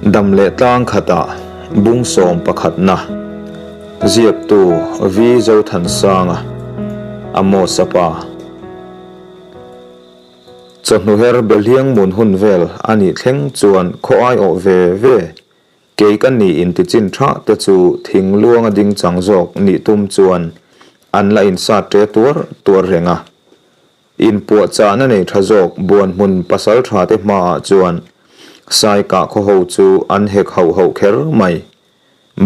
Dam leh tlang khatah bung sawm pakhatna ziaktu V Zothansanga, Amos-a pa. Chawhnu her Belhiang mun hun vel a nih thleng chuan khaw aiawh ve ve Kei ka ni in tichin tha te chu thing luanga ding chang zawk nih tum chuan an la insat ṭe tuar tuar reng a. Inpuahchahna nei tha zawk buan hmun pasal tha te hmaah chuan Sai kah khaw ho chu an hek hauh hauh kher mai.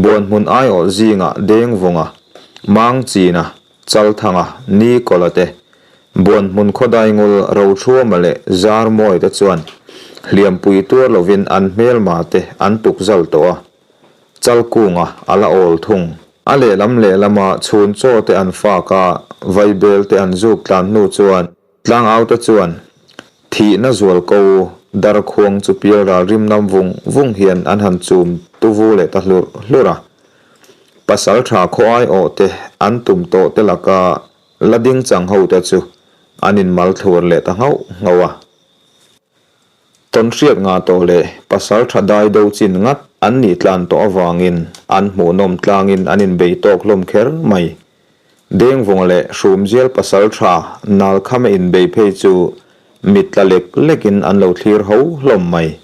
Buan hmun aiawh zingah Dengvunga, Mangchina, Chalthanga, Nikola te, Buan hmun khawdaingul Rothruama leh Zarmawi te chuan hliampui tuar lovin an hmelma te an tuk zal tawh a, Chalkunga a la awl thung. A lehlam lehlama chhun chaw te an fak a, vaibel te an zuk tlan hnu chuan Tlangau te chuan thihna zual ko darkhuang chu pial ral rim nam vung vung hian an han chum tuvu leh ta hlurh hlurh a. Pasal tha khaw aiawh te an tum tawh te laka la ding chang ho te chu an in mal thlur leh ta nghauh nghauh a. Tawnhriat ngah tawh leh pasal tha dai do chin ngat an nih tlan tawh avangin an hmuhnawm tlangin an inbei tawk hlawm kher mai. Dengvunga leh Hrumzial pasal tha Nalkhama inbei phei chu mit tla lek lekin an lo thlir ho hlawm mai.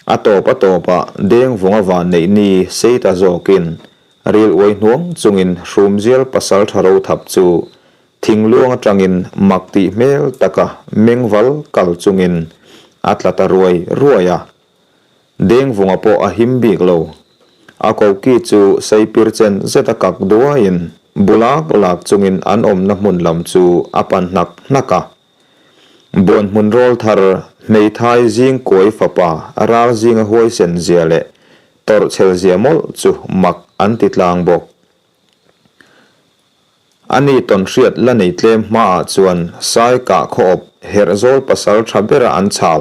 A tawp a tawpah Dengvunga van neih ni sei ta zawkin ril uai hnuang chungin Hrumzial pasal tha rothap chu thingluang atangin mak tih hmel taka mengval kal chungin a tla ta ruai ruai a. Dengvunga pawh a him bik lo. A koki chu saipir chen zet a kak duaiin bu lak lak chungin an awmna hmun lam chu a pan hnak hnak a. Buan hmun rawl thar hmeithai zing kuai fapa ral zinga huaisen zia leh tawrh chhel zia mawlh chu mak an ti tlang bawk. A ni tawnhriat la nei tlem hmaah chuan Sai kah khawawp herh zawl pasal tha bera an chhal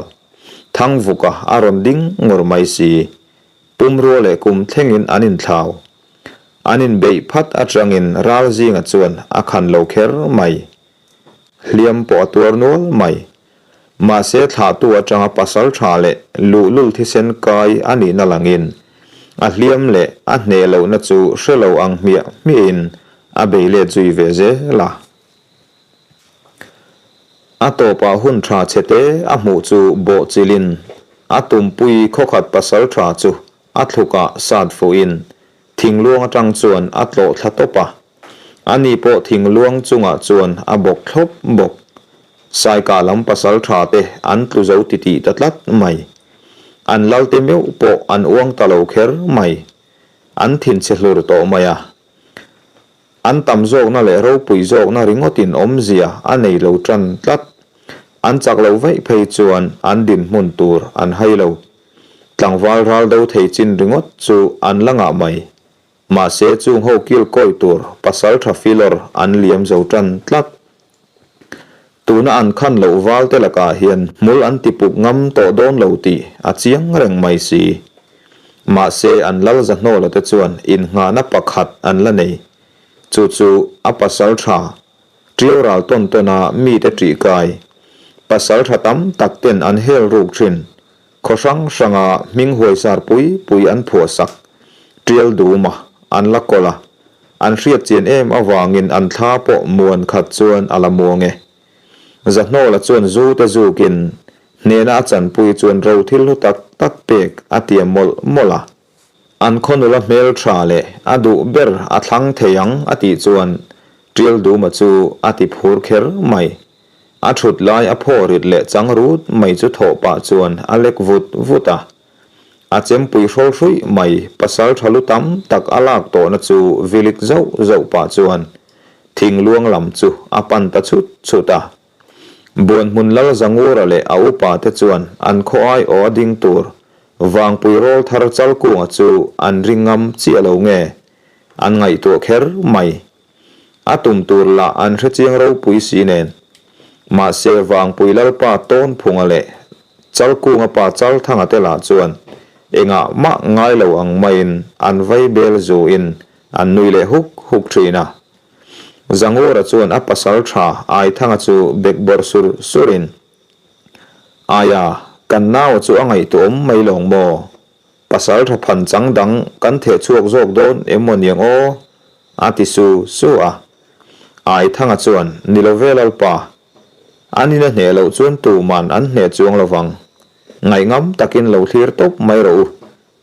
Thangvuka a rawn ding ngur mai si. Pumrua leh kum thlengin an inthlau. An inbeih phat atangin Ralzinga chuan a khan lo kher mai. Hliam pawh a tuar nual mai. Mahse thlahtu atanga pasal tha leh luhlul thisen kai a nihna langin a hliam leh a hneh lohna chu hre lo ang hmiah hmiahin a bei let zui ve zel a. A tawpah hun tha chhete a hmuh chu bawhchilhin a tumpui khawkhat pasal tha chu a thlukah sat fuhin Thingluang atang chuan a tlawh thla tawp a, ani pawh thingluang chungah chuan a bawk thlawp bawk. Saikah lam pasal tha te an tlu zo titih ta tlat mai. An lalte meuh pawh an uang ta lo kher mai. An thinchhe hlur tawh mai a. An tam zawkna leh ropui zawkna ringawtin awmzia a nei lo tan tlat. An chak loh vaih phei chuan an dinhmun tur an hai lo. Tlangval ral do thei chin ringawt chu an la ngah mai. Mahse chung ho kil kawi tur pasal tha filawr an liam zo tan tlat. Tuna an khan loh val te lakah hian hmul an ti puk ngam tawh dawn lo tih a chiang reng mai si. Mahse an lal zahnawla te chuan innghahna pakhat an la nei. Chu chu a pasal tha Ṭiau ral tawn tawn a mite ṭih kai. Pasal tha tam tak ten an hel ruk ṭhin. Khaw hrang hranga hming huaisar pui pui an phuah sak. Ṭial dum a, an la kawlh a. An hriat chian em avangin an thla pawh muan khat chuan a la muang e. Zahnawla chuan zu te zukin hnena a chanpui chuan ro thil hlu tak tak pek a tiam mawlh mawlh a. An khaw nula hmel tha leh a duh ber a thlang thei ang a tih chuan Ṭial Duma chu a ti phur kher mai. A ṭhut lai a phaw rit leh chang rut mai chu thawh pah chuan a lek vut vut a. A chempui hrawl hruih mai pasal ṭha lu tam tak a lak tawhna chu vilik zauh zauh pah chuan thingluang lam chu a pan ta chhut chhut a. Buanhmun Lal Zangura leh a upa te chuan an khaw ai aw a ding tur Vangpui rawl thar Chalkunga chu an ring ngam chiah lo nge an ngaihtuah kher mai. A tum tur lah an hrechiang ropui si nen. Mahse Vangpui Lalpa Tawnphunga leh Chalkunga pa Chalthanga te lah chuan engah mah ngai lo ang maiin an vai bel zuin an nui leh huk huk thin a. Zangura chuan a pasal tha Aithanga chu bekbawr sur surin, Aia, kan naua chu a ngaihtuahawm mai lawng maw? Pasalṭha phanchang dang kan theh chhuak zawk dawn em maw niang aw? a ti su su a. Aithanga chuan, Ni lo ve Lalpa, an in a hneh loh chuan tuman an hneh chuang lo vang. Ngaihngam takin lo thlir tawp mai rawh u,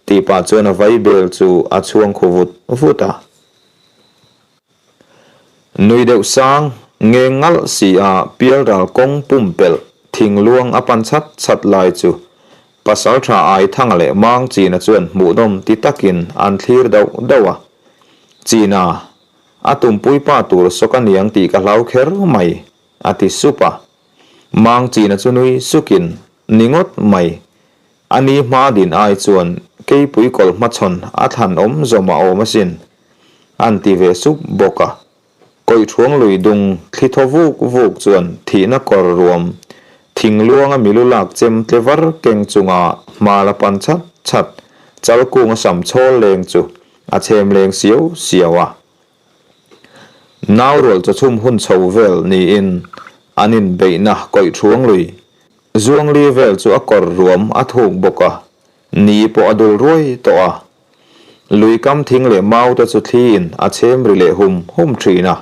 tih pah chuan a vaibel chu a chhuang khu vut vut a. Nui deuh sang, ngeng ngalh si a pialral kawng pumpelh thingluang a pan chhat chhat lai chu Pasalṭha Aithanga leh Mang China chuan hmuhnawm ti takin an thlir dauh dauh a. China, a tumpui pa tur sawk a niang tih ka hlau kher mai, a ti sup a. Mang China chu nui sukin, Ni ngawt mai, a ni hma din ai chuan keipui kawlh hmachhawn a thlan awm zawm a awm asin, an ti ve sup bawk a. Kawihṭhuang lui dung thli thaw vuk vuk chuan thihna kawr ruam thingluanga milu lak chem tle var keng chunga hma la pan chat chat chalkunga sam chhawl leng chu a chhem leng siau siau a. Nau rual chawchhum hun chho vel niin an inbeihna kawihṭhuang lui zuangli vel chu a kawr ruam a thuk bawk a, ni pawh a dul ruai tawh a. Lui kam thing leh mau te chu thliin a chhem ri leh hum hum thin a.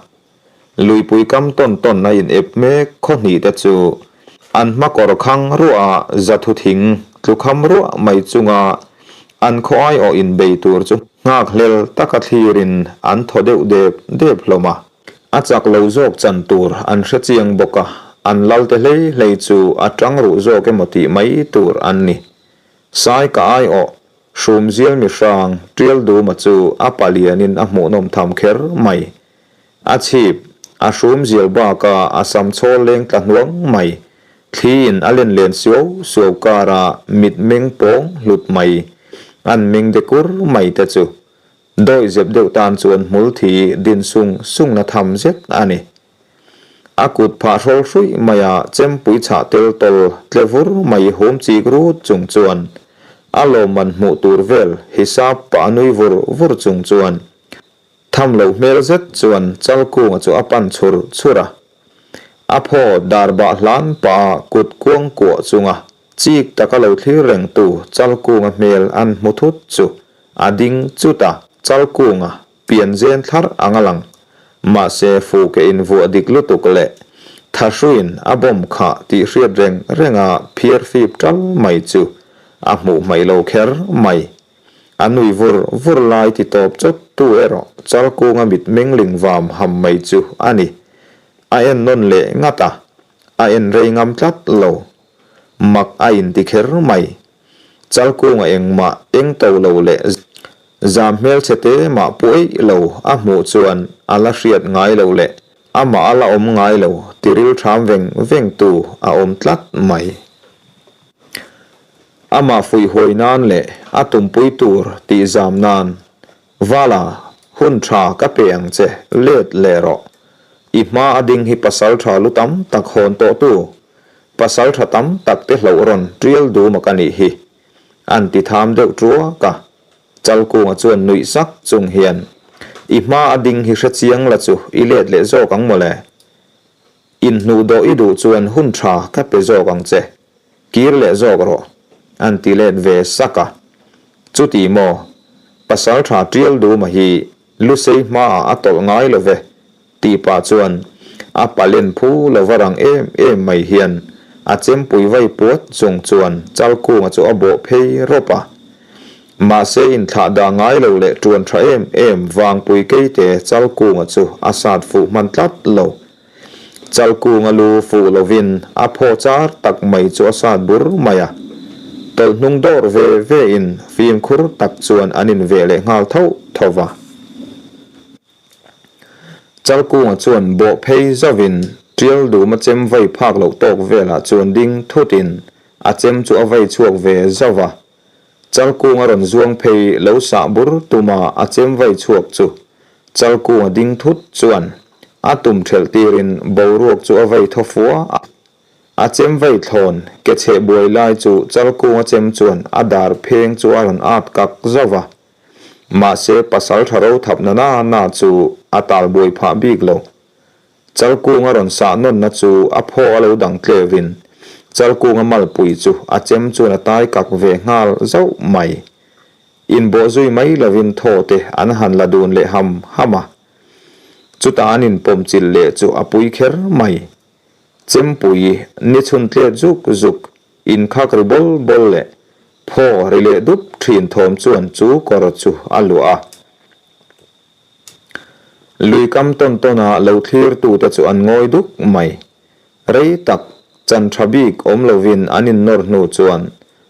Luipui kam tawn tawn a in ep mek khaw hnih te chu an hma kawr khang ruah a zathu thing tlu kham ruah mai chunga an khaw aiawh in bei tur chu nghakhlel taka thlirin an thaw deuh dep dep hlawm a. A chak lo zawk chan tur an hre chiang bawk a, an lal te hlei hlei chu a tang ruh zawk emaw tih mai tur an ni. Sai ka aiawh Hrumzial mi hrang Tial Duma chu a palianin a hmuhnawm tham kher mai. A chhip, a hrumzial baka a sam chhawl leng tla hnuang mai. Thliin a len len suau suau kara mitmeng pawng hlut mai, an meng de kur mai te chu dawihzep deuh tan chuan hmul thi din sung sungna tham zet a ni. A kut phah hrawl hruih mai a chempui chhah tel tawl tle vur mai hum chik rut chung chuan a lawmman hmuh tur vel hisap pah a nui vur vur chung chuan tham loh hmel zet chuan Chalkunga chu a pan chhur chhur a. A phaw dar bah hlan pah a kut kuang kuah chunga chik taka lo thlir reng tu Chalkunga hmel an hmu thut chu a ding chut a. Chalkunga Pian zen thlarh ang a lang. Mahse fuke invuah dik lutuk leh thahruiin a bomb khah tih hriat reng renga phiar fip tal mai chu a hmuh hmaih lo kher mai. A nui vur vur lai ti tawp chawt tu erawh Chalkunga mitmeng ling vam ham mai chu a ni. A en nawn leh ngat a, a en rei ngam tlat lo. Mak a inti kher mai. Chalkunga engmah eng to lo leh zam hmelchhe te mah pawh eih lo a hmuh chuan a la hriat ngai lo leh amah a la awm ngai lo ti ril ṭham veng veng tu a awm tlat mai. Amah fuihhuai nan leh a tumpui tur tih zam nan Vala, hun ṭha ka pe ang che, let leh rawh. I hma a ding hi pasal ṭha lu tam tak hawn tawh tu Pasal tha tam tak te hlauh rawn tial dum a ka nih hi. An ti tham deuh tuak a. Chalkunga chuan nuih sak chung hian, I hma a ding hi hre chiang la chu i let leh zawk ang mawle. Inhnuh dawh i duh chuan hun tha ka pe zawk ang che. Kir leh zawk rawh. An ti let ve sak a. Chuti maw? Pasal tha tial duma hi Lusei hmaah a tawlh ngai lo ve. Tih pah chuan a palen phu lo va rang em em mai hian a chempui vai puat chung chuan Chalkunga chu a bawh phei rawp a. Mahse inthlah dah ngai lo leh tuan tha em em vangpui keite Chalkunga chu a sat fuh hman tlat lo. Chalkunga lu fuh lovin a phaw char tak mai chu a sat bur mai a. Tawlh hnung dawr ve ve in fimkhur tak chuan an inveh leh nghal tho tho va. Chalkunga chuan bawh phei zauvin Tial duma chem vai phak loh tawk velah chuan ding thutin a chem chu a vai chhuak ve zauh va. Chalkunga rawn zuang phei lo sah bur tuma a chem vai chhuak chu Chalkunga ding thut chuan a tum thelh tirin boruak chu a vai thaw fua a. A chem vai thlawn ke chheh buai lai chu Chalkunga chem chuan a dar pheng chu a rawn at kak zauh va. Mahse, pasal tha ro thap na na na chu a tal buai phah bik lo. Chalkunga rawn sah nawnna chu a phaw a lo dang tlevin Chalkunga malpui chu a chem chuan a tai kak ve nghal zauh mai. Inbawh zui mai lovin thaw te an han la dun leh ham ham a. Chutah an inpawm chilh leh chu a pui kher mai. Chempui ni chhun tlet zuk zuk, inkhak ri bawl bawl leh phaw ri leh dup thin thawm chuan chu kawr chu a luah a. Lui kam tawn tawna lo thlirtute chu an ngawi duk mai. Rei tak chan tha bik awm lovin an innawr hnu chuan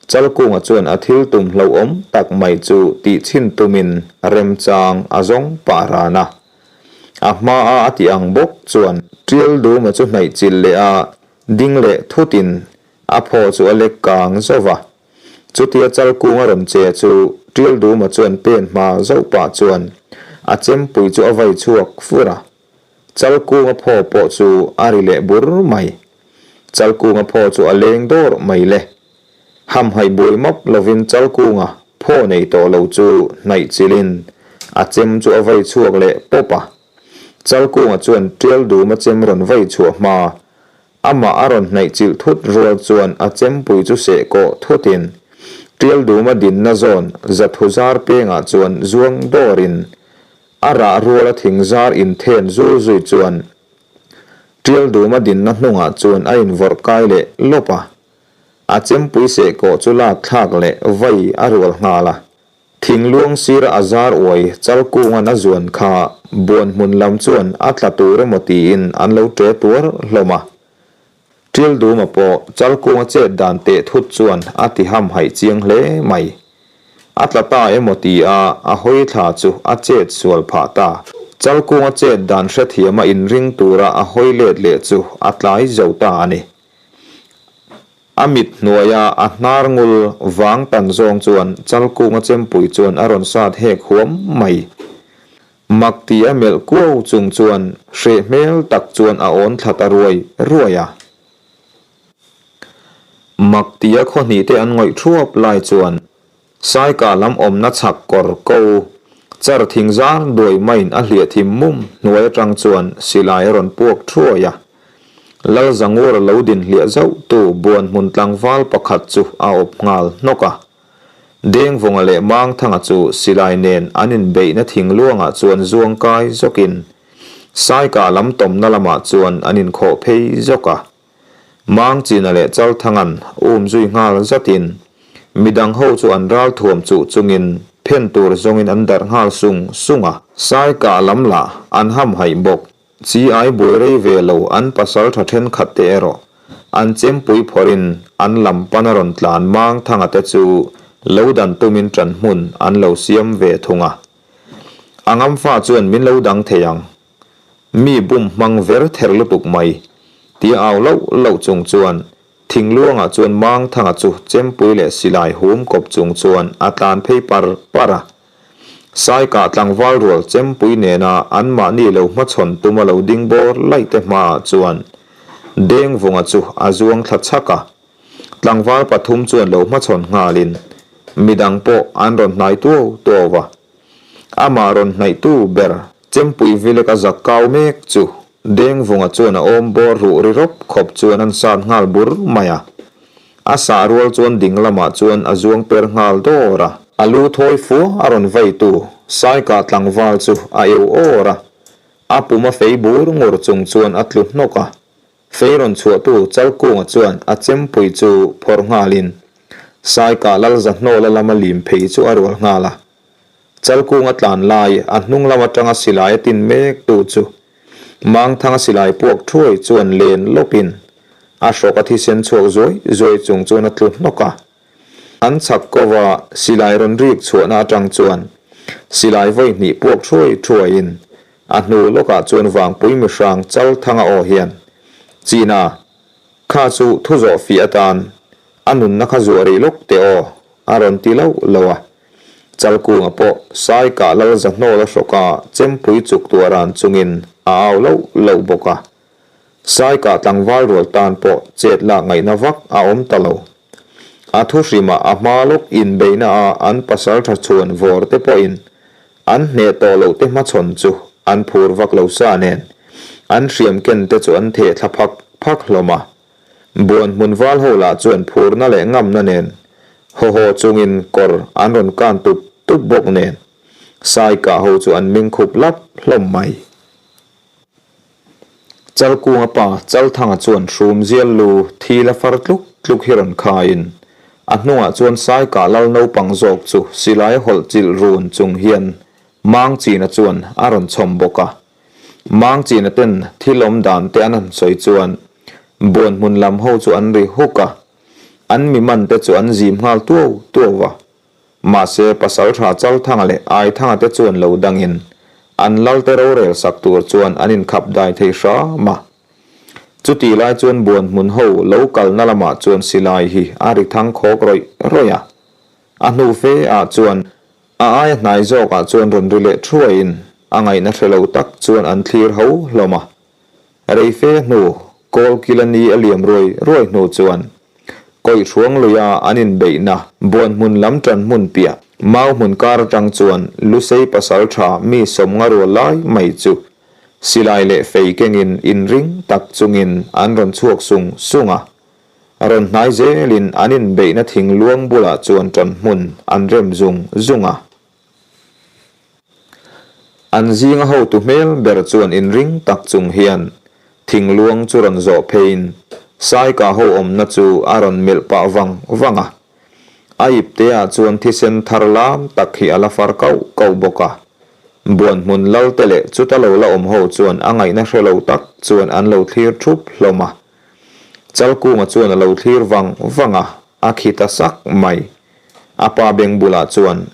Chalkunga chuan a thil tum hlauhawm tak mai chu tih chhin tumin remchang a zawng pah ran a. A hmaa a tih ang bawk chuan Tialduma chu hnaih chilh leh a ding leh thutin a phaw chu a lek kang zauh va. Chutia Chalkunga rawn che chu Tialduma chuan pen hma zauh pah chuan a chempui chu a vai chhuak fur a. Chalkunga phaw pawh chu a ri leh bur mai. Chalkunga phaw chu a leng dawr mai le. Hamhaih buai map lovin Chalkunga phaw nei tawh lo chu hnaih chilhin a chem chu a vai chhuak leh pawp a. Chalkunga chuan tial duma chem rawn vai chhuah hma amah a rawn hnaih chilh thut rual chuan a chempui chu seh kawh thutin tial duma dinna zawn zathu zar pengah chuan zuang dawrin A rah ruala thing zar inthen zul zui chuan Tial duma dinna hnungah chuan a invawrh kai leh lawp a. A chempui seh kawh chu lak thlak leh vai a rual nghal a. Thing luang sira a zar uai chal kungan a zuan kha buan hmun lam chuan a tla tur emaw tiin an lo ṭe tuar hlawm a. Ṭil duma pawh Chalkunga chet dan teh thut chuan a ti hamhaih chiang hle mai. A tla ta emaw ti a, a hawi thla chu a chet sual phah ta. Chalkunga chet dan hrethiama inring tura a hawi let leh chu a tlai zo ta a ni. A mit hnuaia a hnar ngul vang tan zawng chuan Chalkunga chempui chuan a rawn sat hek huam mai. Mak ti a melh kuau chung chuan hreh hmel tak chuan a awn thla ta ruai ruai a. Mak ti a khaw hnih te an ngawih thuap lai chuan Saika lam awmna chhak kawr ko char thing zar duai maiin a hliah thim mum hnuai atang chuan silai a rawn puak thuai a. Lal Zangur a lo din hliah zauh tu buan hmun tlangval pakhat chu a awp nghal hnawk a. Dengvawnga leh Mangthanga chu silai nen an inbeihna thingluangah chuan zuang kai zawkin Saika lam tawmna lamah chuan an inkhawh phei zawk a. Mangchina leh Chalthanga'n um zui nghal zatin midang ho chu an ral thuam chuh chungin phen tur zawngin an darh nghal sung sung a. Saika lam lah an hamhaih bawk. Chi ai buai rei ve lo an pasal tha thenkhat te erawh an chempui phawrhin an lam pan a rawn tlan mang thanga te chu lo dan tumin ṭan hmun an lo siam ve thung a. A ngamfa chuan min lo dang thei ang. Mi bum hmang ver ther lutuk mai tia au loh loh chung chuan thingluangah chuan mang thanga chu chempui leh silai hum kawp chung chuan a tlan phei par par a. Saikah tlangval rual chempui nena anmahni lo hmachhawn tuma lo ding bawr laih te hmaah chuan Dengvunga chu a zuang thla chhak a. Tlangval pathum chuan lo hmachhawn nghalin midang pawh an rawn hnai tuau tuau va. Amah rawn hnaihtu ber chempui vilek a zak kau mek chu Dengvunga chuan a awm bawr ruh ri rawp khawp chuan an sat nghal bur mai a. A sah rual chuan ding lamah chuan a zuang per nghal dawr a. A lu thawi fua a rawn veitu Saika tlangval chu a eu awr a, a pum a fei bur ngur chung chuan a tlu hnawk a. Fei rawn chhuahtu Chalkunga chuan a chempui chu phawrh nghalin Saika Lalzahnawla lama lim phei chu a rual nghal a. Chalkunga tlan lai a hnung lam atanga silai a tin mek tu chu Mangthanga silai puak thuai chuan len lawpin a hrawk a thisen chhuak zuai zuai chung chuan a tlu hnawk a. An chhak kova silai rawn rik chhuahna atang chuan silai vawi hnih puak thuai thuaiin a hnu lawkah chuan Vangpui mihrang Chalthanga aw hian China kha chu thu zawh fih atan a nunna kha zuah rih lawk teh aw a rawn ti loh loh a. Chalkunga pawh Saikah Lalzahnawl a hrawk a, chempui chuk tuah ran chungin a au loh loh bawk a. Saikah tlangval rual tan pawh chet lak ngaihna vak a awm ta lo. A thu hrimah a hma lawk inbeihna a an pasal tha chhuan vawr te pawhin an hneh tawh loh te hmachhawn chu an phur vak lo sa nen an hriam ken te chu an theh thla phak phak hlawm a. Buan hmun val ho lah chuan phurna leh ngamna nen haw haw chungin kawr an rawn kan tup. tup bawk nen Saikah ho chu an meng khup lap hlawm mai. Chalkunga pa Chalthanga chuan hrumzial lu thi la far tluk tluk hi rawn khaiin a hnungah chuan Saikah lal naupang zawk chu silai hawlh chilh run chung hian Mangchina chuan a rawn chhawm bawk a. Mangchina ten thil awm dan te an han sawi chuan Buanhmun lam ho chu an ri huk a, an mi man te chu an zim nghal tuau tuau a. Mahse, Pasalṭha Chalthanga leh Aithanga te chuan lo dangin an lalte rorel sak tur chuan an inkhap dai thei hram a. Chutih lai chuan Buanhmun ho lo kalna lamah chuan silai hi a ri thang khawk rawih rawih a. A hnu fe ah chuan a aia hnai zawkah chuan rawn ri leh thuaiin a ngaihna hre lo tak chuan an thlir ho hlawm a. Rei fe hnu, Kawlkila ni a liam ruai ruai hnu chuan Kawihhruang luia an inbeihna Buanhmun lam ṭan hmun piah Mau hmun kar aṭang chuan Lusei pasalṭha mi sawmnga rual lai mai chu silai leh fei kengin inring tak chungin an rawn chhuak sung sung a. Rawn hnai zelin an inbeihna thing luang bulah chuan ṭan hmun an rem zung zung a. An zinga hotu hmel ber chuan inring tak chung hian thingluang chu rawn zawh pheiin Saika ho awmna chu a rawn melh pah vang vang a. A ipteah chuan thisen thar lam tak hi a la far kauh kauh bawk a. Buanhmun lalte leh chuta lo la awm ho chuan a ngaihna hre lo tak chuan an lo thlir thup hlawm a. Chalkunga chuan a lo thlir vang vang a, a khi ta sak mai. A pa beng bulah chuan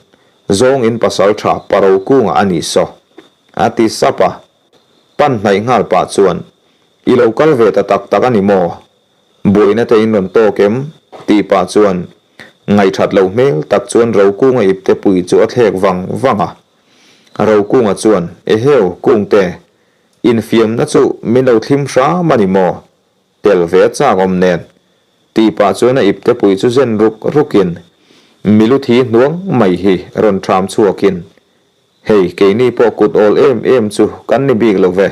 Zawng in pasal tha paro kunga a nih saw, a ti sap a. Pan hnaih nghal pah chuan, I lo kal ve ta tak tak a ni maw? Buaina te in rawn tawk em? tih pah chuan ngaihthat loh hmel tak chuan Rokunga ipte pui chu a thlek vang vang a. Rokunga chuan, Eheu, Kungte, infiamna chu min lo thlim hram a ni maw? Tel ve a chak awm nen. Tih pah chuan a ipte pui chu zen ruk rukin milu thi hnuang mai hi rawn ṭham chhuakin, Hei, keini pawh kut awl em em chu kan ni bik lo ve.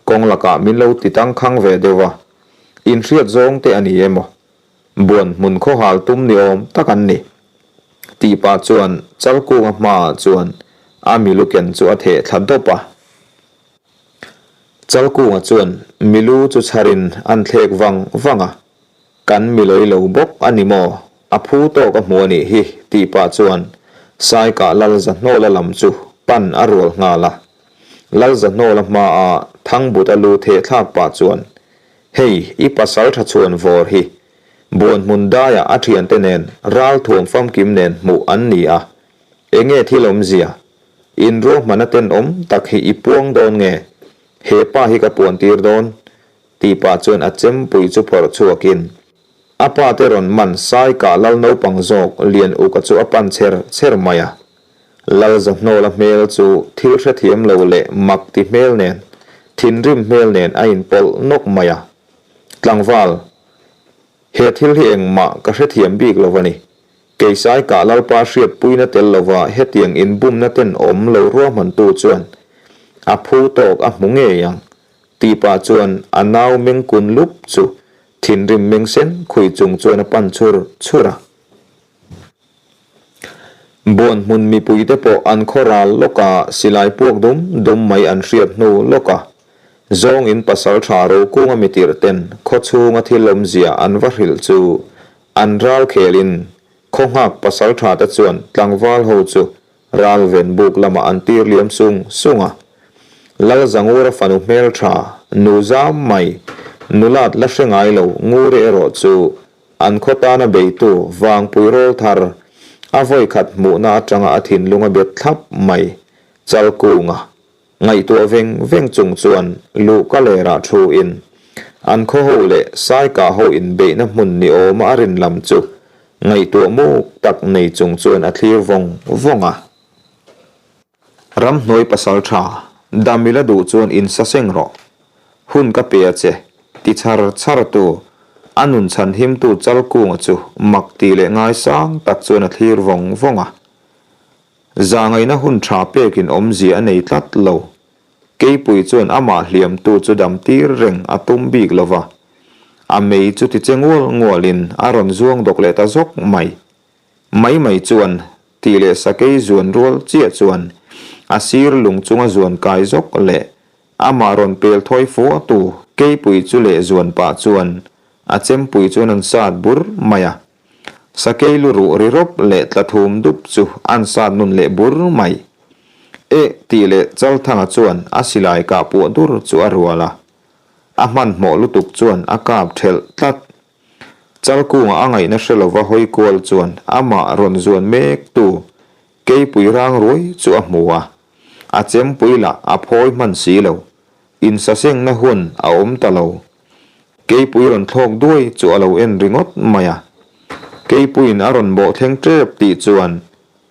Kawng lakah min lo ti tangkhang ve deuh a, inhriat zawng te a ni emaw? Buan hmun khawhal tum ni awm tak an ni. Tih pah chuan Chalkunga hmaah chuan a milu ken chu a theh thla dawp a. Chalkunga chuan milu chu chharin an thlek vang vang a, Kan milawi lo bawk a ni maw? A phu tawk a hmu a nih hi, tih pah chuan Saikah Lalzahnawla lam chu pan a rual nghal a. Lalzahnawla hmaa Thangbuta lu theh thlak pah chuan, Hei, i pasal tha chhuan vawr hi Buanhmun daiah a thiante nen ralthuam famkim nen hmuh an ni a, enge thil awmzia? In ruahmana tenawm tak hi i puang dawn nge? He pa hi ka puan tir dawn? tih pah chuan a chempui chu phawrh chhuakin a pa te rawn man Saikah lal naupang zawk Lian Uka chu a pan cher cher mai a. Lal Zahnawla hmel chu thil hrethiam lo leh mak ti hmel nen, thinrim hmel nen a inpawlh nawk mai a. Tlangval, he thil hi engmah ka hrethiam bik lo a ni. Keisai kah Lalpa hriatpuina tel lova hetiang inbumna ten awm lo ruahmantu chuan a phu tawk a hmu ngei ang tih pah chuan a nau meng kun lup chu thinrim meng sen khui chung chuan a pan chur chur a. Buanhmun mipuite pawh an khaw ral lawka silai puak dum dum mai an hriat hnu lawka zawng in pasaltha Rokunga mitirh ten khaw chhunga thil awmzia an va hrilh chu An ral khelin khawnghak pasaltha te chuan tlangval ho chu ral ven buk lamah an tir liam sung sung a. Lal Zangura fanu hmeltha nu zam mai nulat la hre ngai lo Nguri erawh chu an khaw tana beitu vangpui rawl thar a vawikhat hmuhna atanga a thinlung a bet thlap mai Chalkunga Ngaihtuah veng veng chung chuan luhka lerah thu in an khaw ho leh saikah ho inbeihna hmun ni awma a rin lam chu ngaihtuah muk tak nei chung chuan a thlir vawng vawng a. Ramhnuai pasal tha, Damila duh chuan insaseng rawh. Hun ka pe a che, ti chhar chhar tu, a nun chhan himtu Chalkunga chu mak tih leh ngaisang tak chuan a thlir vawng vawng a. Zangaihna hun tha pekin awmzia a nei tlat lo. Keipui chuan amah hliamtu chu dam tir reng a tum bik lo va. A mei chu ti che ngual ngualin a rawn zuang dawk leh ta zawk mai. Mai mai chuan. Tih leh sakei zuan rual chiah chuan a sir lung chunga zuan kai zawk leh amah rawn pel thawi fua tu keipui chu leh zuan pah chuan a chempui chuan an sat bur mai a. Sakei lu ruh ri rawp leh tla thum dup chu an sat nun leh bur mai. Eh tih leh Chalthanga chuan a silai kah puah dur chu a rual a. A hmanhmawh lutuk chuan a kap thelh tlat. Chalkunga a ngaihna hre lova hawi kual chuan amah rawn zuan mek tu keipui rang ruai chu a hmu a, a chempui lah a phawi hman si lo, insasengna hun a awm ta lo. Keipui rawn thlawk duai chu a lo en ringawt mai a, keipuiin a rawn bawh thleng tep tih chuan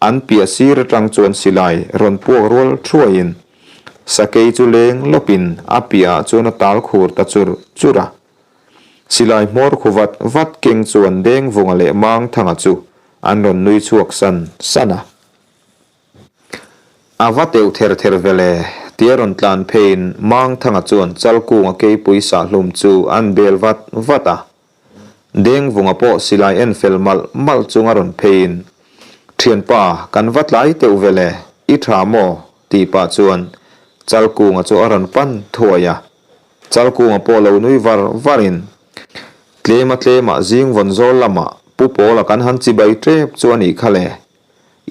an piah sir atang chuan silai rawn puak rual thuaiin sakei chu leng lawpin a piahah chuan a tal khur ta chur chur a. Silai hmawr khu vat vat keng chuan Dengvunga leh Mangthanga chu an rawn nui chhuak san san a. A va teuh ther ther ve le, tia rawn tlan pheiin Mangthanga chuan Chalkunga keipui sahhlum chu an bel vat vat a. Dengvunga pawh silai en fel malh malh chunga rawn pheiin, Thianpa, kan va tlai teuh ve le, i tha maw? tih pah chuan Chalkunga chu a rawn pan thuai a. Chalkunga pawh lo nui var varin, Tlema tlemah zing vawn zawl lamah Pu Pawla kan han chibai tep chu a nih kha le.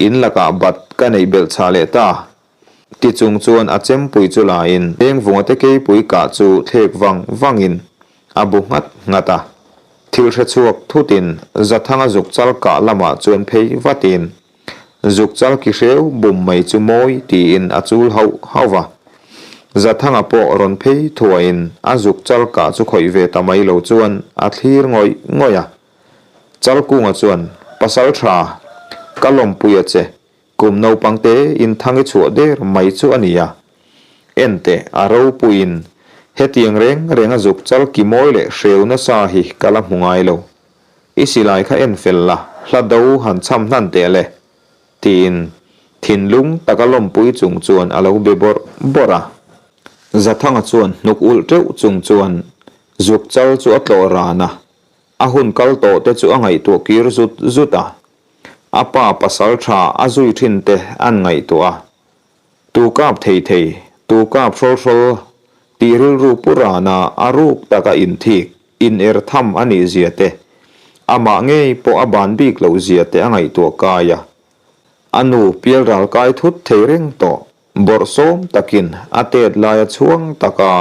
In lakah bat ka neih belh chhah leh ta. Ti chung chuan a chempui chu lain Dengvunga te keipui kah chu thlek vang vangin a bu nghat nghat a. Thil hre chhuak thutin Zathanga zuk chal kah lamah chuan phei vatin Zuk chal ki hreu bum mai chu mawi tiin a chul hauh hauh va. Zathanga pawh rawn phei thuahin a zuk chal kah chu khawih ve ta mai lo chuan a thlir ngawih ngawih a. Chalkunga chuan, Pasal tha, ka lawmpui a che, kum naupang te in thang i chhuah der mai chu a ni a. Enteh, a ropuiin hetiang reng reng a zuk chal ki mawi leh hreu nasa hi ka la hmu ngai lo. I silai kha en fel la, hla do han cham hnan teh le, tiin thinlung taka lawmpui chung chuan a lo be bawrh bawrh a. Zathanga chuan hnuk ulh teuh chung chuan zuk chal chu a tlawh ran a, a hun kal tawh te chu a ngaihtuah kir zut zut a. A pa pasal tha a zui thin te an ngaihtuah a. Tu kap thei thei, tu kap hrawl hrawl tih rilru pu rana a ruk taka inthik, in er tham a nih zia te, amah ngei pawh a ban bik loh zia te a ngaihtuah kai a. A nu pialral kai thut thei reng tawh, bawrhsawm takin a tet laia chhuang taka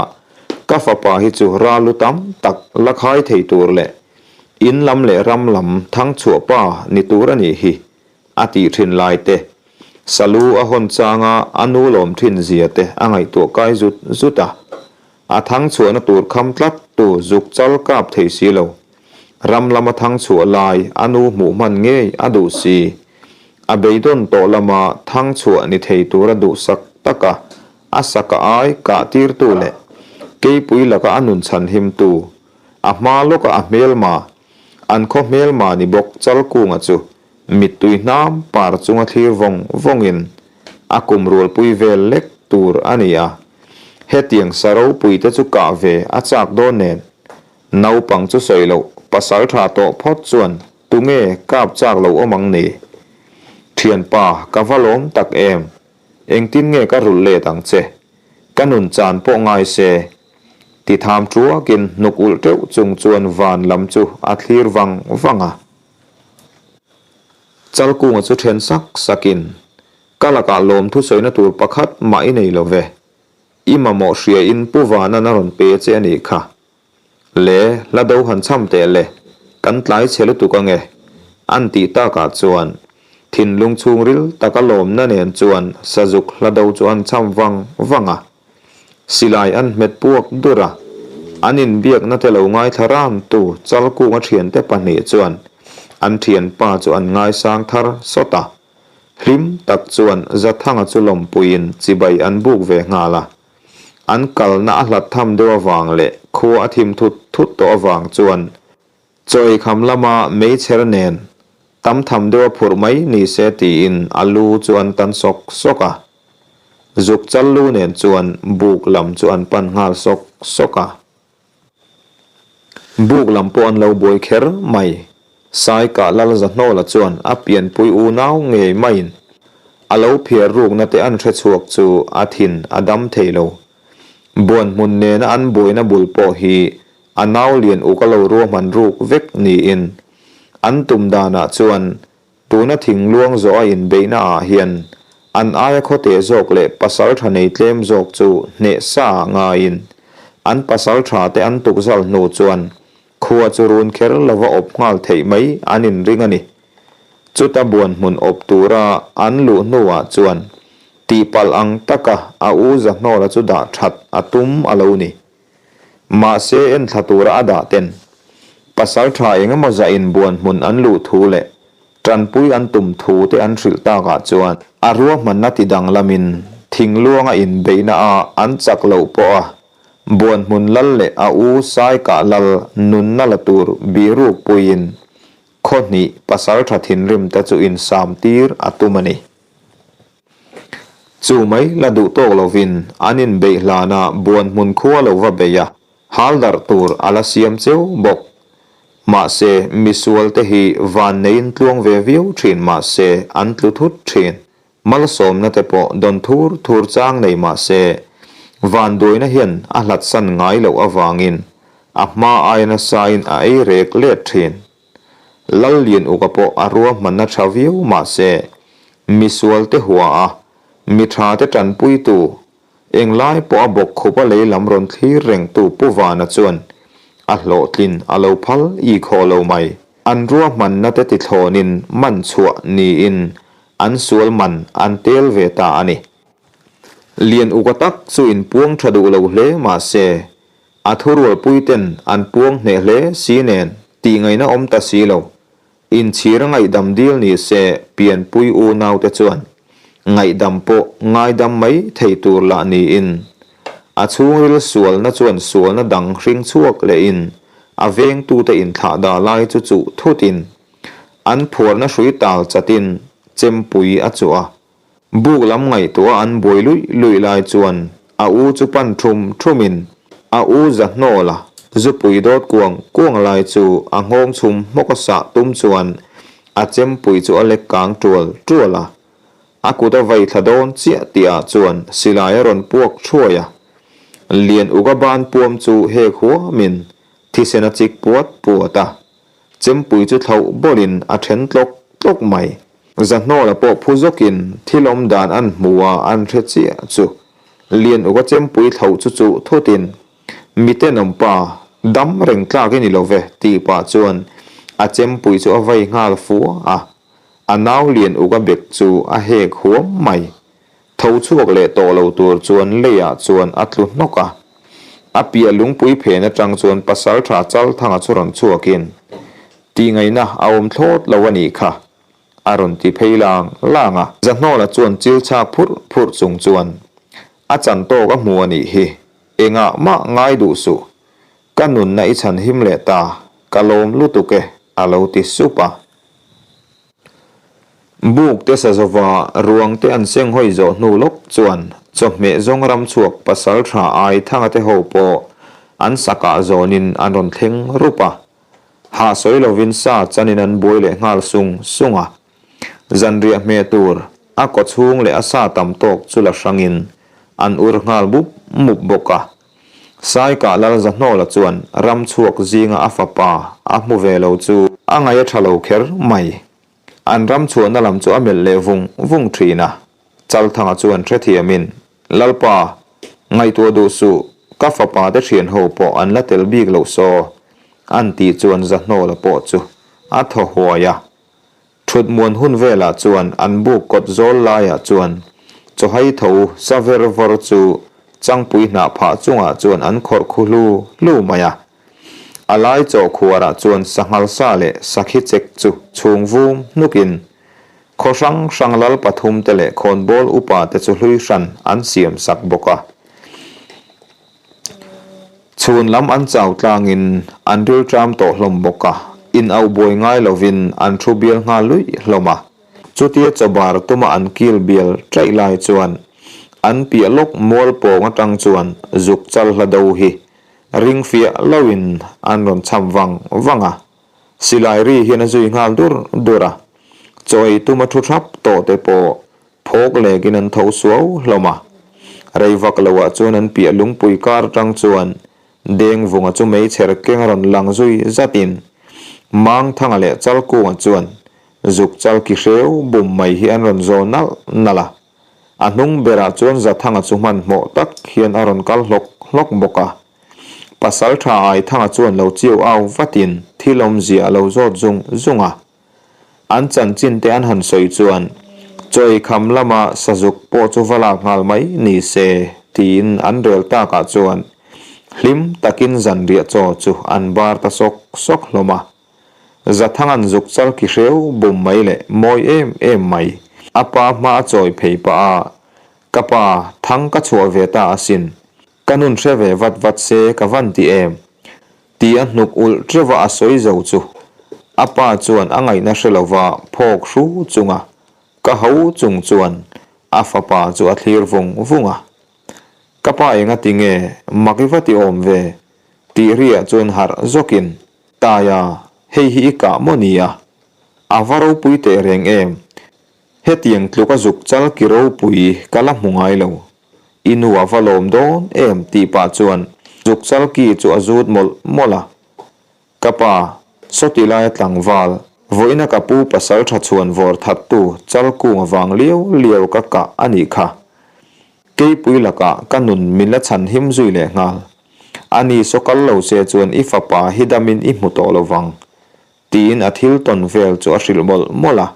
ka fapa hi chu ralu tam tak la khai thei tur leh in lam leh ram lam thangchhuah pa ni tur a nih hi a tih thin lai te, Salu a hawn changa a nu lawm thin zia te a ngaihtuah kai zut zut a. A thang chhuahna tur kham tlat tu zuk chal kap thei si lo. Ram lama thang chhuah lai a nu hmuh hman ngei a duh si. A beidawn tawh lama thang chhuah ni thei tura duhsak taka a saka ai kah tirtu leh keipui laka a nun chhanhimtu, a hma lawka a hmelma, an khaw hmelma ni bawk Chalkunga chu Mittui hnam par chunga thlir vawng vawngin a kum rualpui vel lek tur a ni a. Hetiang sa ropuite chu kah ve a chak dawn nen. Naupang chu sawi loh pasal tha tawh phawt chuan tunge kap chak lo awm ang ni? Thianpa ka va lawm tak em? Engtin nge ka rulh let ang che? Ka nun chan pawh ngai se. Ti tham tuakin hnuk ulh teuh chung chuan van lam chu a thlir vang vang a. Chalkunga chu then sak sakin, Ka lakah lawmthu sawina tur pakhat mah i nei lo ve. I mamawh hriain Pu Vanan a rawn pe che a nih kha. Le, hla do han cham teh le, kan tlai chhe lutuk ange. An tih takah chuan, thinlung chhungril taka lawmna nen chuan sazuk hla do chu an cham vang vang a. Silai an hmet puak dur a, an inbiakna te lo ngaithla ramtu Chalkunga thiante pahnih chuan an thianpa chu an ngaisang thar sawt a. Hlim tak chuan Zathanga chu lawmpuiin chibai an buk ve nghal a. An kalna a hlat tham deuh avang leh khua a thim thut thut tawh avang chuan Chaw eikham lama meichher nen tam tham deuh a phurh mai ni se tiin a lu chu an tan sawk sawk a. Zuk chal lu nen chuan buk lam chu an pan nghal sawk sawk a. Buk lam pawh an lo buai kher mai. Saikah Lalzahnawla chuan a pianpui unau ngei maiin a lo phiar rukna te an hrechhuak chu a thin a dam thei lo. Buanhmun nena an buaina bul pawh hi a nau lian uk a lo ruahman ruk vek niin an tum danah chuan Tuna thingluang zawh a inbeihna ah hian an aia khawte zawk leh pasaltha nei tlem zawk chu hneh sa ah ngaiin an pasaltha te an tukzal hnu chuan khua chu run kher lova awp nghal theih mai an inring a ni. Chuta buan hmun awp tura an luh hnu ah chuan tihpalh ang taka a u Zahnawla chu dah that a tum a lo ni. Mahse enthla tura a dah ten pasaltha engemaw zah in buan hmun an luh thu leh tanpui an tum thu te an hrilh takah chuan a ruahmanna ti danglamin thingluanga inbeihna a an chak loh pawh a buan hmun lal leh a u Saikah lal nunna la tur bihruk puiin khaw hnih pasaltha thinrim te chu insam tir a tum a ni. Chu mai la duh tawk lovin an inbeih hlana buan hmun khua lo va bei a, hal darh tur a la siam cheu bawk. Mahse, misualte hi van neiin tluang ve viau thin mahse an tlu thut thin. Malsawmna te pawh dawn thur thur chang nei mahse, vanduaina hian a hlatsan ngai loh avangin a hma aia nasain a ei rek let thin. Lallian Uka pawh a ruahmanna tha viau mahse, misualte hua a, mi thate tanpuitu, englai pawh a bawk khupa lei lam rawn thlir rengtu Pu Vana chuan a hlawhtlin a lo phal i khaw lo mai. An ruahmanna te tithlawnin man chhuah niin an sual man an tel ve ta a ni. Lian Uka tak chu inpuang tha duh lo hle mahse, A thurualpuiten an puang hneh hle si nen tihngaihna awm ta si lo. Inchhir a ngaihdam dil ni se pianpui unaute chuan ngaihdam pawh ngaidam mai thei tur lah niin a chhungril sualna chuan sualna dang hring chhuak lehin a vengtute inthlah dah lai chu chuh thutin an phuarna hrui tal chatin chempui a chuah a. Buk lam ngaihtuah an buai luih luih lai chuan a u chu pan thum thumin a u Zahnawla zupui dawt kuang kuang lai chu a nghawng chhum hmawk a sah tum chuan a chempui chu a lek kang tual tual a. A kut a vai thla dawn chiah tihah chuan silai a rawn puak thuai a. Lian Uga ban puam chu hek huamin thisen a chik puat puat a. Chempui chu thlauh bawlin a then tlawk tlawk mai. Zahnawla pawh phu zawkin thil awm dan an hmu a an hre chiah chu. Lian Uka chempui thlauh chu chuh thutin, Mi tenawm pa, dam reng tlak i ni lo ve, tih pah chuan a chempui chu a vai nghal fua a. A nau Lian Uka bek chu a hek huam mai. Tho chhuak leh tawh lo tur chuan leiah chuan a tlu hnawk a. A piah lungpui phen atang chuan Pasaltha Chalthanga chu rawn chhuakin, Tihngaihna a awm thlawt lo a nih kha, a rawn ti phei lang lang a. Zahnawla chuan chil chhak phurh phurh chung chuan, A chan tawk a hmu a nih hi, engah mah ngai duh suh. Ka nunna i chhan him leh ta, ka lawm lutuk e, a lo ti sup a. Buk te sa zova ruang te an seng hawi zawh hnu lawk chuan chawhmeh zawng ram chhuak pasal tha ai thanga te ho pawh an sakah zawnin an rawn thleng rup a. Hah sawi lovin sa chanin an buai leh nghal sung sung a. Zanriah hmeh tur a kaw chhung leh a sa tam tawk chu la hrangin an ur nghal mup mup bawk a. Saikah Lalzahnawla chuan ram chhuak zinga a fapa a hmu ve lo chu a ngaih a tha lo kher mai. An ram chhuahna lam chu a melh leh vung vung thin a. Chalthanga chuan hrethiamin, Lalpa, ngaihtuah duh suh, ka fapa te thian ho pawh an la tel bik loh saw, an tih chuan Zahnawla pawh chu a thaw huai a. Thut muan hun velah chuan an buk kawt zawl laiah chuan chawhai tho sa ver vawr chu changpui hnah phah chungah chuan an khawrh khu hlu hlu mai a. A lai chaw khuarah chuan sanghal sa leh sakhi chek chu chhung vum hnukin khaw hrang hrang lal pathum te leh khawnbawl upa te chu hlui hran an siam sak bawk a. Chhun lam an chau tlangin an rilṭam tawh hlawm bawk a, in auh buai ngai lovin an thu bial nghal luih hlawm a. Chutia chawbar tuma an kil bial ṭaih lai chuan an piah lawk mual pawng aṭang chuan zuk chal hla do hi ring fiah loin an rawn cham vang vang a. Silai ri hian a zui nghal dur dur a, chaw ei tuma thu thap tawh te pawh phawk lekin an tho suau hlawm a. Rei vak loah chuan an piah lungpui kar atang chuan Dengvunga chu meichher keng a rawn lang zui zatin Mangthanga leh Chalkunga chuan zuk chal ki hreu bum mai hi an rawn zaw nalh nalh a. A hnung berah chuan Zathanga chu hmanhmawh tak hian a rawn kal hlawk hlawk bawk a. Pasal tha Aithanga chuan lo chiu au vatin thil awmzia a lo zawt zung zung a. An chanchin te an han sawi chuan chawi kham lama sazuk pawh chu va lak nghal mai ni se tiin an rel takah chuan hlim takin zanriah chaw chu an bar ta sawk sawk hlawm a. Zathanga'n zuk chal ki hreu bum mai leh mawi em em mai. A pa hma a chawi phei pah a, Ka pa, thang ka chhuah ve ta asin. Ka nun hre ve vat vat se ka van ti em? Ti a hnuk ulh teuh a a sawi zo chu. A pa chuan a ngaihna hre lova phawk hru chunga ka ho chung chuan a fapa chu a thlir vung vung a. Ka pa enga ti nge mak i va ti awm ve? Tih riah chuan harh zawkin Taia, hei hi i kah maw nia? A va ropui teh reng em? Hetiang tluk a zuk chal ki ropui ka la hmu ngai lo. I nu a va lawm dawn em tih pah chuan zuk chal ki chu a zut mawlh mawlh a. Ka pa, sawti laia tlangval, vawiina ka pu pasal tha chhuan vawr thattu chal kung avang liau liau ka kah a nih kha. Keipui lakah ka nun min la chhan him zui leh nghal. A ni saw kal lo che chuan i fapa hi damin i hmu tawh lo vang. Tiin a thil tawn vel chu a hrilh mawlh mawlh a.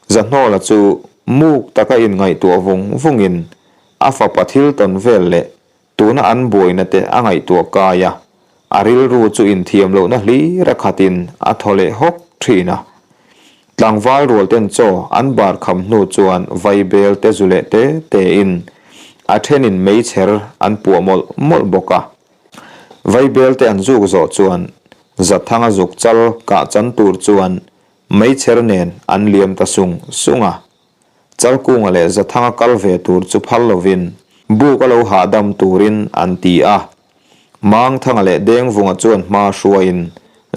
Zahnawla chu muk taka inngaihtuah vung vungin a fapa thil tawn vel leh tuna an buaina te a ngaihtuah kai a, a rilru chu inthiam lohna hlir a khatin a thaw leh hawk thin a. Tlangval rual ten chaw an bar kham hnu chuan vaibel te zu leh te tein a thenin meichher an puah mawlh mawlh bawk a. Vaibel te an zuk zawh chuan Zathanga zuk chal kah chan tur chuan Meichher nen an liam ta sung sung a. Chalkunga leh Zathanga kal ve tur chu phal lovin buk a lo hahdam turin an ti a. Mangthanga leh Dengvunga chuan hma hruaiin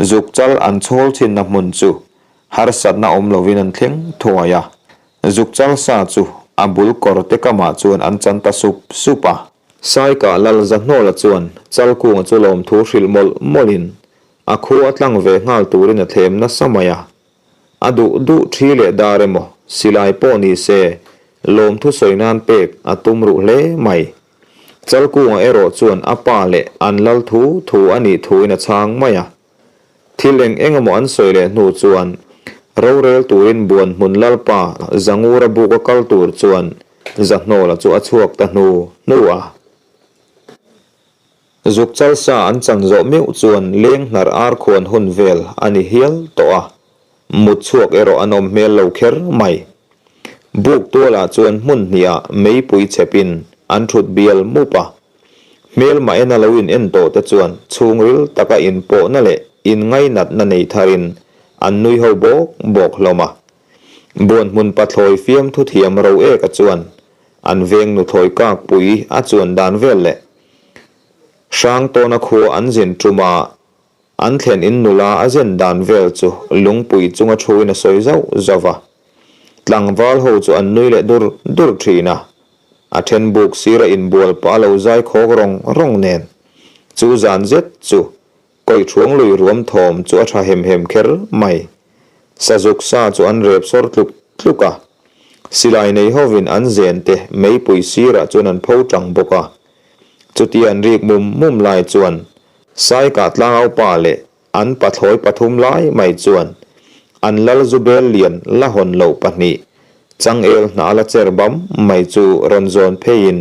zuk chal an chhawl thinna hmun chu harsatna awm lovin an thleng thuai a. Zuk chal sa chu a bul kawr te kamah chuan an chan ta sup sup a. Saikah Lal Zahnawla chuan Chalkunga chu lawmthu hrilh mawlh mawlhin A khu a tlang ve nghal turin a thlem nasa mai a. A duh duh thi leh dar emaw, silai pawh ni se, lawmthu sawi nan pek a tum ruh hle mai. Chalkunga erawh chuan a pa leh an lal thu thu a nih thuin a chhang mai a. Thil eng eng emaw an sawi leh hnu chuan rorel turin Buanhmun Lalpa Zangura buka kal tur chuan Zahnawla chu a chhuak ta hnu hnu a. Zuk chalsa an chan zawh meuh chuan leng hnar ar khuan hun vel a ni hial tawh a, mut chhuak erawh an awm hmel lo kher mai. Buk tualah chuan hmun hnihah meipui chhepin an thut bial mup a, hmelma ena lo in en tawh te chuan chhungril taka inpawhna leh inngainatna nei tharin an nui ho bawk bawk hlawm a. Buanhmun pathlawi fiamthu thiam ro eka chuan an veng nuthlawi kakpui a chuan dan vel leh Hrangtawna khua an zin tum a, an thlen in nula a zen dan vel chu lungpui chunga thuin a sawi zauh zauh a. Tlangval ho chu an nui leh dur dur thin a, a then buk sira inbual pah a lo zai khawk rawng rawng nen. Chu zan zet chu Kawihṭhuang lui ruam thawm chu a ṭha hem hem kher mai. Sazuk sa chu an rep sawr tluk tluk a. Silai nei hovin an zen te meipui sirah chuan an pho ṭang bawk a. Chutia an rik mum mum lai chuan Saikah tlangaupa leh an pathlawi pathum lai mai chuan an lal zubel lian la hawn loh pahnih changel hnah la cher bam mai chu rawn zawn pheiin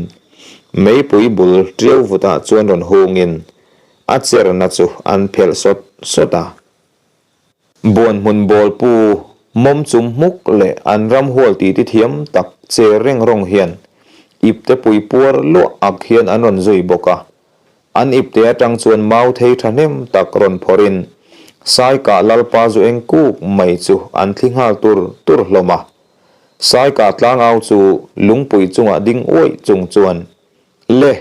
meipui bul ṭiau vutah chuan rawn hungin A cherna chu an phelh sawt sawt a. Buanhmun bawlpu mawm chum hmuk leh an ram hual titi thiam tak che reng rawng hian ipte pui puar luah ak hian an rawn zui bawk a. An ipte atang chuan mau thei thahnem tak rawn phawrhin Saikah Lalpa zu eng kuk mai chu an thli nghal tur tur hlawm a. Saikah tlangau chu lungpui chungah ding uaih chung chuan, Le!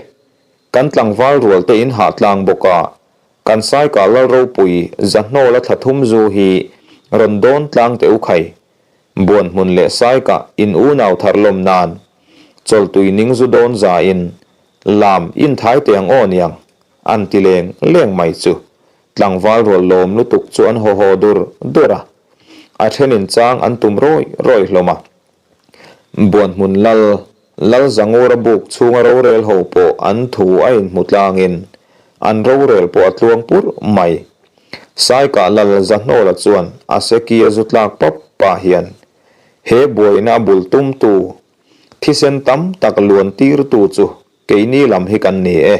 Kan tlangval rual te in hah tlang bawk a, Kan Saikah Lal ropui Zahnawla thla thum zu hi rawn dawn tlang teh u khai. Buanhmun leh Saikah in unau thar lawm nan chawltui ning zu dawn za in lam in thai teh ang aw niang an ti leng leng mai chu tlangval rual lawm lutuk chu an haw haw dur dur a, a then in chang an tum rawih rawih hlawm a. Buanhmun lal, Lal Zangura buk chhunga rorel ho pawh an thu a inhmu tlangin an rorel pawh a tluang purh mai. Saikah Lal Zahnawla chuan a seki a zu tlak pap pah hian he buaina a bul tumtu thisen tam tak luan tirtu chu keini lam hi kan ni e.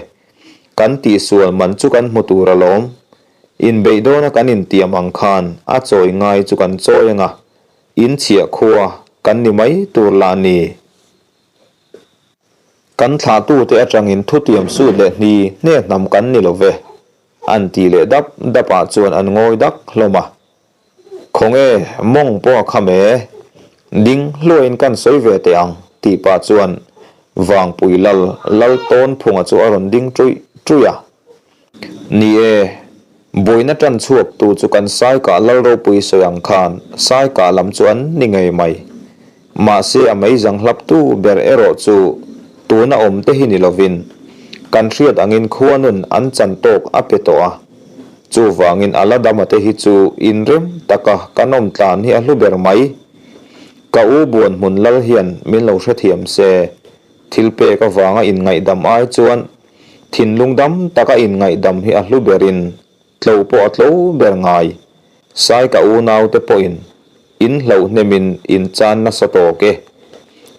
Kan tihsual man chu kan hmu tur alawm. Inbeih dawna kan intiam ang khan a chawi ngai chu kan chawi anga In chhiah khua kan ni mai tur lah ni. Kan thlahtute atangin thutiam sut leh hni hne hnam kan ni lo ve, an ti leh dap dap ah chuan an ngawi dak hlawm a. Khawnge mawng pawh a kham e, ding hluain kan sawi ve teh ang tih pah chuan Vangpui lal lal tawn phunga chu a rawn ding ṭuih ṭuih a. Ni e, buaina ṭan chhuaktu chu kan Saikah Lal ropui sawi ang khan Saikah lam chu an ni ngei mai. Mahse a meizang hlaptu ber erawh chu tuna awm te hi ni lovin kan hriat angin khuanun an chan tawk a pe tawh a. Chuvangin a la dama te hi chu inrem taka kan awm tlan hi a hlu ber mai. Ka u Buanhmun Lal hian min lo hrethiam se, thil pek avanga inngaihdam ai chuan Thinlung dam taka inngaihdam hi a hlu berin tlo pawh a tlo ber ngai. Sai ka unaute pawhin in hloh hnemin in chan nasa tawk e.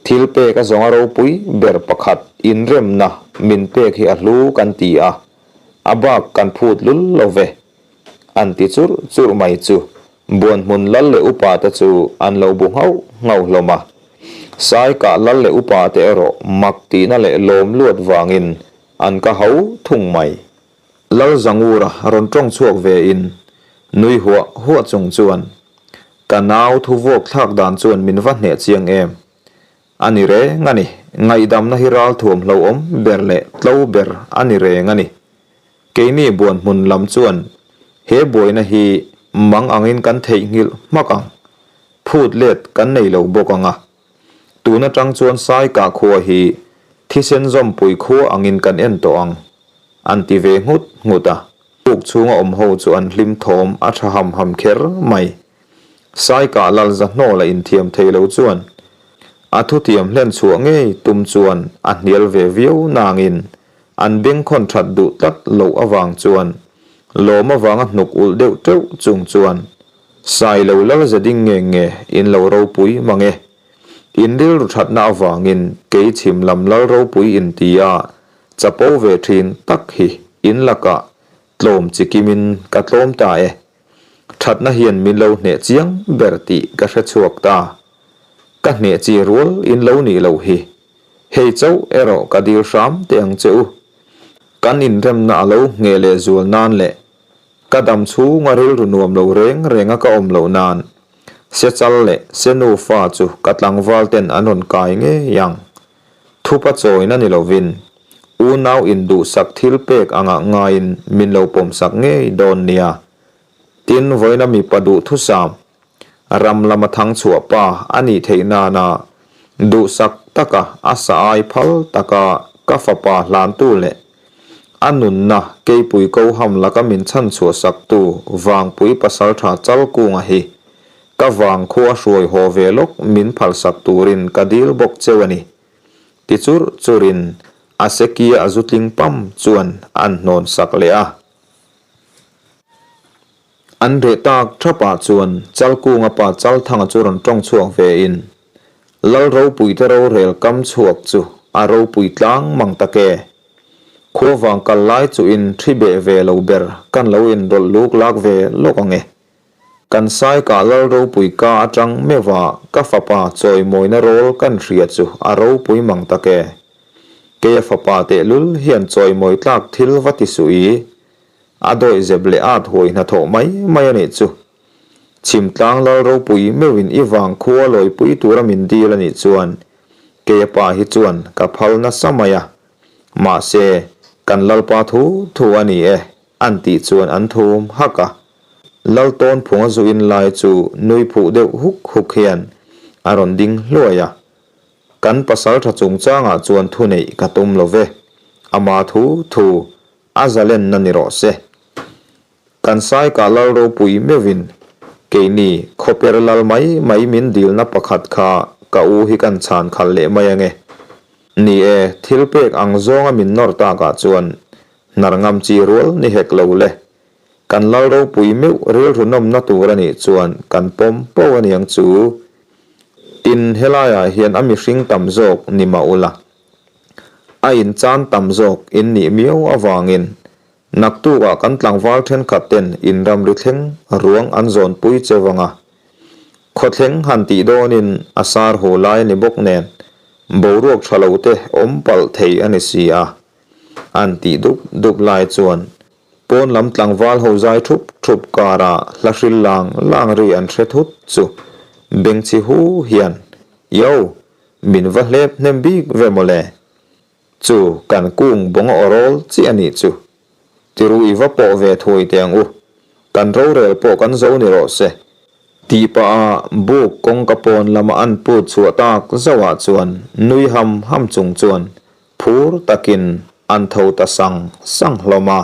Thil pek a zawnga ropui ber pakhat inremna min pek hi a hlu kan ti a, a bak kan phut lul lo ve. An ti churh churh mai chu Buanhmun lal leh upa te chu an lo bu nghauh nghauh hlawm a. Sai kah lal leh upa te erawh mak tihna leh lawm luat vangin an ka ho thung mai. Lal Zangura rawn tawng chhuak ve in nui huah huah chung chuan, Ka nau thu vuak thlak dan chuan min va hneh chiang em? A ni reng a ni, ngaihdamna hi ralthuam hlauhawm ber leh tlo ber a ni reng a ni. Keini buan hmun lam chuan he buaina hi mang angin kan theihnghilh hmak ang, phut let kan nei lo bawk ang a. Tun atang chuan Saikah khua hi thisen zawmpui khua angin kan en tawh ang, an ti ve nghut nghut a. Puk chhunga awm ho chu an hlim thawm a tha ham ham kher mai. Saikah lal zahnawl a inthiam thei lo chuan a thutiam hlen chhuah ngei tum chuan a hnial ve viau nangin An bengkhawn that duh tlat loh avang chuan lawm avanga hnuk ulh deuh teuh chung chuan Sailo lal ze ding nge nge in lo ropui mang e. In rilru thatna avangin kei chhim lam lal ropui in ti a chapo ve thin tak hi in lakah tlawm chi kimin ka tlawm ta e. Thatna hian min lo hneh chiang ber tih ka hre chhuak ta. Ka hneh chi rual in lo nih loh hi. Hei chauh erawh ka dil hram teh ang che u. Kan inremna a lo ngheh leh zual nan leh ka dam chhunga rilru nuam lo reng renga ka awm loh nan se chal leh se nufa chu ka tlangval ten an rawn kai ngei ang. Thupa chawina ni lovin unau induhsak thil pek angah ngaiin min lo pawmsak ngei dawn nia. Tin, vawiina mipa duhthusam Ram lama thang chhuah pa a nih theih nana duhsak taka a sa ai phal taka ka fapa hlantu leh a nunna keipui ko ham laka min chhan chhuah saktu Vangpui pasaltha Chalkunga hi ka vangkhua hruai haw ve lawk min phalsak turin ka dil bawk cheu a ni. Ti churh churhin a sekia a zu tling pam chuan an hnawn sak leh a. An reh tak thapah chuan Chalkunga pa Chalthanga chu rawn tawng chhuak ve in, Lal ropuite rorel kam chhuak chu a ropui tlang mang tak e. Khuavang kal lai chu in thi beh ve lo ber kan lo in rawlh luk lak ve lawk ang e. Kan Saikah Lal ropui ka atang meuha ka fapa chawimawina rawl kan hria chu a ropui mang tak e. Keia fapa tehlul hian chawimawi tlak thil va ti suh i. A dawih zep leh at huai hnathawh mai mai a nih chu. Chhimtlang lal ropui meuhin i vang khua lawipui tura min dil a nih chuan keia pa hi chuan ka phal nasa mai a. Mahse, kan lalpa thu thu a ni e. An tih chuan an thum hak a. Lal Tawnphunga zu in lai chu nui phuh deuh huk huk hian a rawn ding hluai a. Kan pasaltha chungchangah chuan thuneih ka tum lo ve. Ama thu thu a zalenna ni rawh se. Kan Saika lal ropui meuhin keini khawper lal mai mai min dilna pakhat kha ka u hi kan chhan khalh leh mai ange. Ni e, thil pek ang zawnga min nawr takah chuan hnar ngam chi rual ni hek lo le. Kan lal ropui meuh rilru nawmna tur a nih chuan kan pawm poh a niang chu. Tin, helaiah hian a mihring tam zawk ni mah ula, a inchan tam zawk in nih miau avangin Naktukah kan tlangval thenkhat ten in ramri thleng ruang an zawnpui che vang a. Khawthleng han tih dawnin a sar haw lai a ni bawk nen boruak tha lo te awm palh thei a ni si a. An tih dup dup lai chuan pawn lam tlangval ho zai thup thup karah hla hril lang lang ri an hre thut chu bengchhi hu hian, Yo! Min va hlep hnem bik ve mawle. Chu kan kung bawng a awrawl chiah a nih chu. Tiru i va pawh ve thuai teh ang u. Kan rorel pawh kan zo ni rawh se. Tih pah a buk kawngka pawn lama an put chhuah tak zauhah chuan nui ham ham chung chuan phur takin an tho ta sang sang hlawm a.